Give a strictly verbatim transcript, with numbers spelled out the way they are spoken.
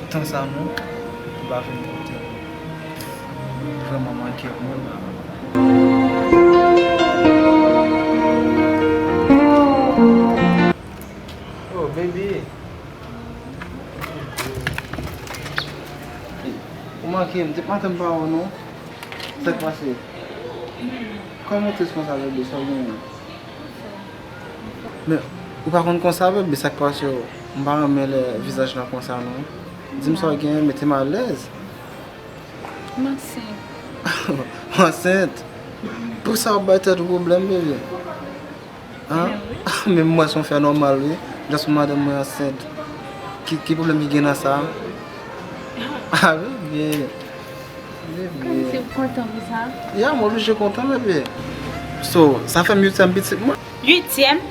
Tan sa non, m pa vin kote. Vrèman manke moun la. Oh, baby. Ou manke m, depi maten m pa wè w non. Sa k pase? Kòman w tris konsa, bebe? Sa w genyen? Men, ou pa konn konsa, bebe, sa k pase w? M pa renmen lè vizaj lan konsa non. Di m sa w genyen, mete m alèz. M ansent. Ou ansent? Poukisa w ap bay tèt ou pwoblèm, bebe? An? Menm mwen se yon fè nòmal wi. Just pou madanm mwen ansent. Ki, ki pwoblèm ki gen nan sa? Ah, bebe. Bebe. Kòmsi ou kontan pou sa? Ya, mwen oblije kontan, bebe. So, sa fè m uityèm pitit mwen. Uityèm?